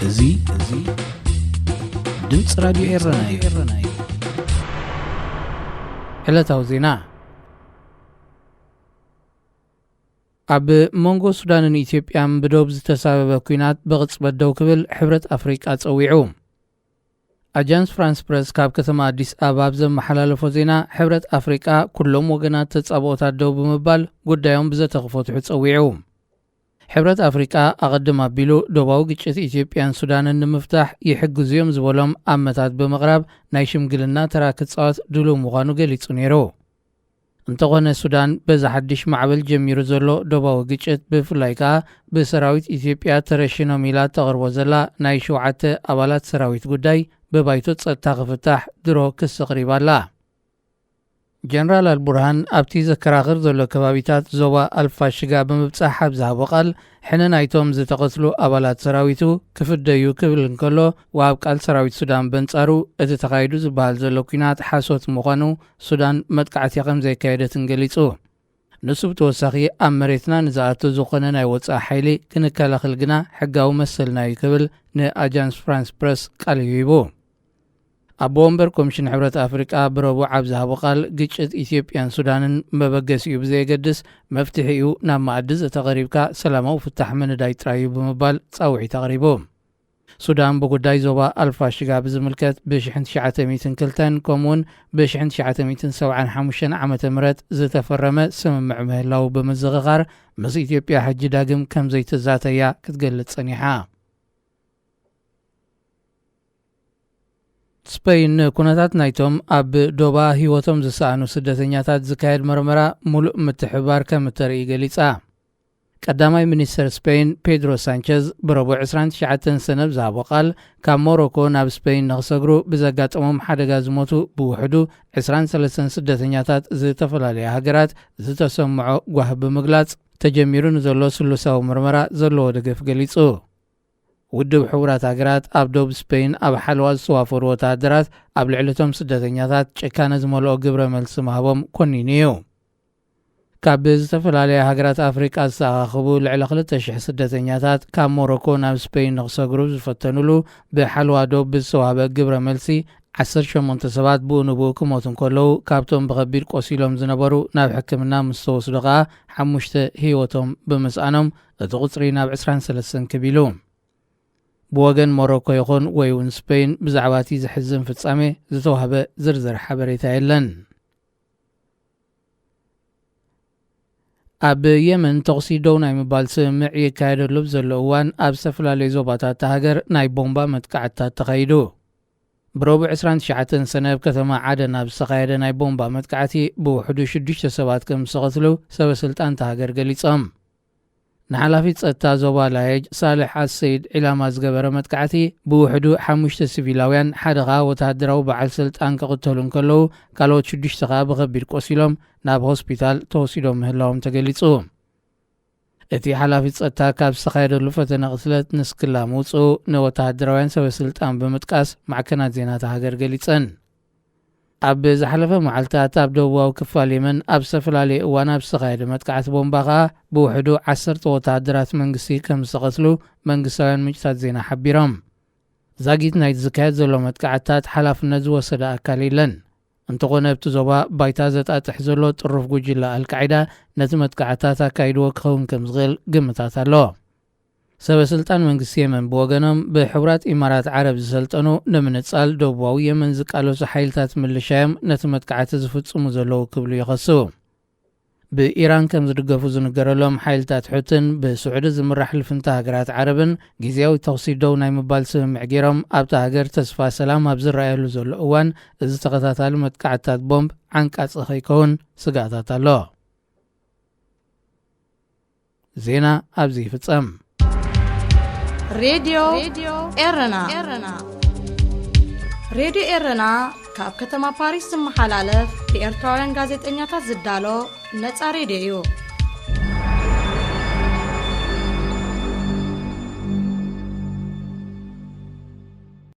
እዚ እዚ ድምፂ ራዲዮ ኤረና እዩ። ዕለታዊ ዜና። ኣብ መንጎ ሱዳንን ኢትዮጵያን ብዶብ ዝተሳበበ ኲናት ብቕጽበት ደው ክብል ሕብረት ኣፍሪቃ ጸዊዑ። ኣጃንስ ፍራንስ ፕረስ ካብ ከተማ ኣዲስ ኣበባ ኣብ ዘመሓላለፎ ዜና፣ ሕብረት ኣፍሪቃ ኩሎም ወገናት ተጻብኦታት ደው ብምባል ጉዳዮም ብዘተ ክፈትሑ ጸዊዑ። ሕብረት ኣፍሪቃ ኣቐድም ኣቢሉ ዶባዊ ግጭት ኢትዮጵያን ሱዳንን ንምፍታሕ ይሕግዙ እዮም ዝበሎም ኣመታት ብምቕራብ ናይ ሽምግልና ተራ ክጻወት ድሉው ምዃኑ ገሊጹ ነይሩ። እንተኾነ ሱዳን በዚ ሓድሽ ማዕበል ጀሚሩ ዘሎ ዶባዊ ግጭት ብፍላይ ከኣ ብሰራዊት ኢትዮጵያ ተረሽኖም ኢላ ተቕርቦ ዘላ ናይ ሸውዓተ ኣባላት ሰራዊት ጉዳይ ብባይቶ ጸጥታ ክፍታሕ ድሮ ክሲ ኣቕሪባ ኣላ። ጀነራል ኣልቡርሃን ኣብቲ ዘከራኽር ዘሎ ከባቢታት ዞባ ኣልፋሽጋ ብምብጻሕ ኣብ ዝሃቦ ቃል፣ ሕነ ናይቶም ዝተቐትሉ ኣባላት ሰራዊቱ ክፍደዩ ክብል እንከሎ፣ ወሃብ ቃል ሰራዊት ሱዳን በንጻሩ እቲ ተኻይዱ ዝበሃል ዘሎ ኲናት ሓሶት ምዃኑ ሱዳን መጥቃዕቲ ከም ዘየካየደትን ገሊጹ። ንሱ ብተወሳኺ ኣብ መሬትና ንዝኣቱ ዝኾነ ናይ ወጻኢ ሓይሊ ክንከላኸል ግና ሕጋዊ መሰልና እዩ ክብል ንኣጃንስ ፍራንስ ፕረስ ቃል እዩ ሂቡ። ኣቦ ወንበር ኮሚሽን ሕብረት ኣፍሪቃ ብረቡዕ ኣብ ዝሃቦ ቃል፣ ግጭት ኢትዮጵያን ሱዳንን መበገሲኡ ብዘየገድስ መፍትሒኡ ናብ መኣዲ ዘተቐሪብካ ሰላማዊ ፍታሕ ምንዳይ ጥራይ እዩ ብምባል ጻውዒት ኣቕሪቡ። ሱዳን ብጉዳይ ዞባ ኣልፋሽጋ ብዝምልከት ብ ሽሕን ትሽዓተ ሚእትን ክልተን ከምኡውን ብ ሽሕን ትሽዓተ ሚእትን ሰብዓን ሓሙሽተን ዓመተ ምህረት ዝተፈረመ ስምምዕ ምህላው ብምዝኽኻር፣ ምስ ኢትዮጵያ ሕጂ ዳግም ከም ዘይትዛተያ ክትገልጽ ጸኒሓ። ስፐይን ንኩነታት ናይቶም ኣብ ዶባ ህይወቶም ዝሰኣኑ ስደተኛታት ዝካየድ መርመራ ሙሉእ ምትሕብባር ከም እተርኢ ገሊጻ። ቀዳማይ ሚኒስተር ስፔን ፔድሮ ሳንቸዝ ብረቡዕ ዕስራን ትሽዓተን ሰነ ኣብ ዝሃቦ ቃል፣ ካብ ሞሮኮ ናብ ስፔን ንኽሰግሩ ብዘጋጠሞም ሓደጋ ዝሞቱ ብውሕዱ ዕስራን ሰለስተን ስደተኛታት ዝተፈላለያ ሃገራት ዝተሰምዖ ጓህ ብምግላጽ፣ ተጀሚሩ ንዘሎ ስሉሳዊ ምርመራ ዘለዎ ደገፍ ገሊጹ። ውድብ ሕቡራት ሃገራት ኣብ ዶብ ስፔን ኣብ ሓለዋ ዝተዋፈሩ ወተሃደራት ኣብ ልዕሊ እቶም ስደተኛታት ጭካነ ዝመልኦ ግብረ መልሲ ምሃቦም ኮኒኑ እዩ። ካብ ዝተፈላለያ ሃገራት ኣፍሪቃ ዝተኣኻኸቡ ልዕሊ ክልተ ሽሕ ስደተኛታት ካብ ሞሮኮ ናብ ስፔን ንኽሰግሩ ዝፈተኑሉ ብሓለዋ ዶብ ብዝተዋህበ ግብረ መልሲ፣ ዓሰርተ ሸሞንተ ሰባት ብኡ ንብኡ ክሞቱ እንከለዉ፣ ካብቶም ብኸቢድ ቆሲሎም ዝነበሩ ናብ ሕክምና ምስ ተወስዱ ኸኣ ሓሙሽተ ህይወቶም ብምስኣኖም እቲ ቁጽሪ ናብ ዕስራን ሰለስተን ክብ ኢሉ። ብወገን ሞሮኮ ይኹን ወይ እውን ስፔን ብዛዕባ እቲ ዘሕዝን ፍጻሜ ዝተዋህበ ዝርዝር ሓበሬታ የለን። ኣብ የመን ተኹሲ ደው ናይ ምባል ስምምዕ ይካየደሉ ኣብ ዘሎ እዋን፣ ኣብ ዝተፈላለዩ ዞባታት እታ ሃገር ናይ ቦምባ መጥቃዕትታት ተኻይዱ። ብረቡዕ ዕስራን ትሽዓተን ሰነ ኣብ ከተማ ዓደን ኣብ ዝተኻየደ ናይ ቦምባ መጥቃዕቲ ብውሕዱ ሽዱሽተ ሰባት ከም ዝተቐትሉ ሰበ ስልጣን እታ ሃገር ገሊጾም። ንሓላፊ ጸጥታ ዞባ ላየጅ ሳልሕ ኣሰይድ ዒላማ ዝገበረ መጥቃዕቲ ብውሕዱ ሓሙሽተ ሲቪላውያን፣ ሓደ ኸኣ ወተሃደራዊ በዓል ስልጣን ክቕተሉ እንከለዉ፣ ካልኦት ሽዱሽተ ኸኣ ብኸቢድ ቆሲሎም ናብ ሆስፒታል ተወሲዶም ምህላዎም ተገሊጹ። እቲ ሓላፊ ጸጥታ ካብ ዝተኻየደሉ ፈተነ ቅትለት ንስክላ ምውጽኡ ንወተሃደራውያን ሰበ ስልጣን ብምጥቃስ ማዕከናት ዜና እታ ሃገር ገሊጸን። ኣብ ዝሓለፈ መዓልታት ኣብ ደቡባዊ ክፋል የመን ኣብ ዝተፈላለየ እዋን ኣብ ዝተኻየደ መጥቃዕቲ ቦምባ ኸኣ ብውሕዱ ዓሰርተ ወተሃደራት መንግስቲ ከም ዝተቐትሉ መንግስታውያን ምንጭታት ዜና ሓቢሮም። ዛጊት ናይቲ ዝካየድ ዘሎ መጥቃዕትታት ሓላፍነት ዝወሰደ ኣካል የለን። እንተኾነ ኣብቲ ዞባ ባይታ ዘጣጥሕ ዘሎ ጥሩፍ ጉጅለ ኣልቃዒዳ ነቲ መጥቃዕትታት ኣካይድዎ ክኸውን ከም ዝኽእል ግምታት ኣሎ። ሰበ ስልጣን መንግስቲ የመን ብወገኖም፣ ብሕቡራት ኢማራት ዓረብ ዝሰልጠኑ ንምንጻል ደቡባዊ የመን ዝቃለሱ ሓይልታት ምልሻ እዮም ነቲ መጥቃዕቲ ዝፍጽሙ ዘለዉ ክብሉ ይኸሱ። ብኢራን ከም ዝድገፉ ዝንገረሎም ሓይልታት ሑትን ብስዑዲ ዝምራሕ ልፍንቲ ሃገራት ዓረብን ግዝያዊ ተኹሲ ደው ናይ ምባል ስምምዕ ገይሮም ኣብታ ሃገር ተስፋ ሰላም ኣብ ዝረኣየሉ ዘሎ እዋን፣ እዚ ተኸታታሊ መጥቃዕትታት ቦምብ ዓንቃጺ ከይከውን ስግኣታት ኣሎ። ዜና ኣብዚ ይፍጸም። ሬድዮ ኤረና። ሬድዮ ኤረና ካብ ከተማ ፓሪስ ዝመሓላለፍ ብኤርትራውያን ጋዜጠኛታት ዝዳሎ ነጻ ሬድዮ እዩ።